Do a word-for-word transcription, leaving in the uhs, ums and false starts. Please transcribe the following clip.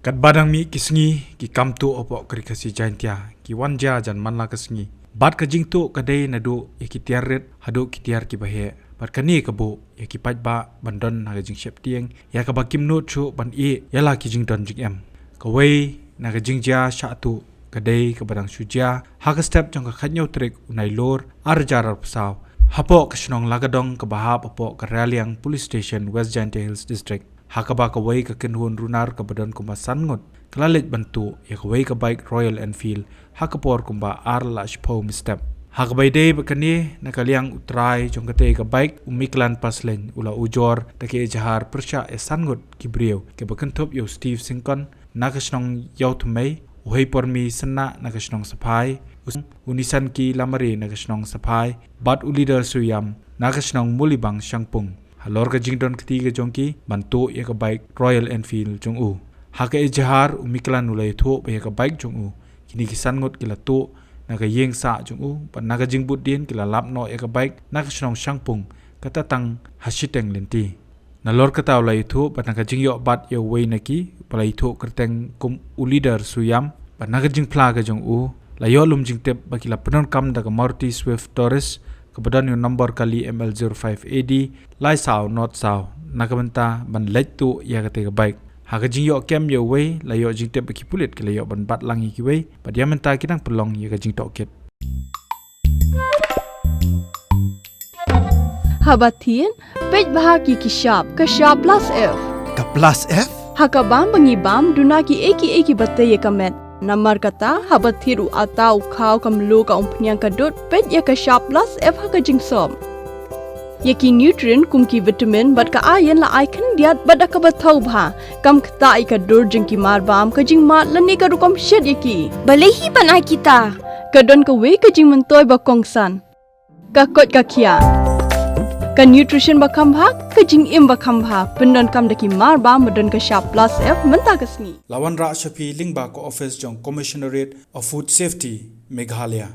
Katba dang mih ki sngi, ki kam tuh hapoh ka Ri Khasi Jaintia ki wan jia jan man la ka sngi. Bad ka jingtuh ka dei naduh ïa ki tiar rit haduh ki tiar kiba heh. Bad kane ka buh ïa ki paidbah ban don na ka jingsheptieng ïa kaba kim nud shuh ban ïeh ïa la ki jingdon jingem. Kawei na ka jingjia shah tuh ka dei kaba dang shu jia ha ka step jong ka khathynñiew tarik u Nailur ar hajar arphew saw, hapoh ka shnong Lakadong kaba hap hapoh ka Raliang Police Station, West Jaintia Hills District, ha kaba kawei ka kynhun runar kaba don kumba san ngut ka la leit ban tuh ïa kawei ka bike Royal Enfield ha ka por kumba ar la shiphew mynstep. Ha kaba ïadei bad kane, na ka liang u trai jong katei ka bike, u Miklan Paslein, u la ujor da ka ejahar pyrshah ïa san ngut ki briew, kiba kynthup ïa u Steve Syngkon na ka shnong Ïawthmei, u Heipormi Synnah na ka shnong Saphai, u, u Nisanki Lamare na ka shnong Saphai, bad u Leader Suiam na ka shnong Mulibang Shangpung, halor ka jingdon kti ka jong ki ban tuh ïa ka bike Royal Enfield jong u. Ha ka ejahar, u Miklan u la ïathuh ba ïa ka bike jong u kine ki san ngut ki la tuh na ka ïing sah jong u, bad na ka jingbud dien ki la lap noh ïa ka bike na ka shnong Shangpung, kata tang ha shiteng lynti. Nalor kata u la ïathuh ba na ka jingïoh bat ïa uwei na ki, ba la ïathuh kyrteng kum u Leader Suiam, bad na ka jingphla ka jong u, la ïoh lum jingtip ba ki la pyndonkam da ka Maruti Swift Taurus, kaba don ïa u nombor kali M L zero five A D lai saw not saw, na ka bynta ban leit tuh ïa katei ka bike. Ha ka jingïoh kem ïa uwei, la ïoh jingtip ba ki pulit ki la ïoh ban bat lang ïa kiwei, bad ïa mynta ki dang pynlong ïa ka jingtohkit. Haba thied, peit bha ïa ki shap, ka shap plus F. Ka plus F? Ha ka bam ba ngi bam, duna kiei kiei kiba tei ïa ka met. Namar kata, haba thied u atta, u khaw, ka mluh, ka umphniang, ka dud, peit ïa ka shap plus F ha ka jingsop. Ïa ki nutrient kum ki vitamin bad ka iron la ai khyndiat bad da kaba thaw bha, kam ktah ïa ka dur jong ki mar bam, ka jingmad lane ka rukom shet ïa ki. Balei hi ban ai kita? Ka don kawei ka jingmyntoi ba kongsan. Ka koit ka khiah. Ka nutrition ba kham bha, ka jingim ba kham bha, pyndonkam da ki mar bam ba don ka shap plus F mynta ka sngi. La wanrah sha phi lyngba ka office jong Commissionerate of Food Safety, Meghalaya.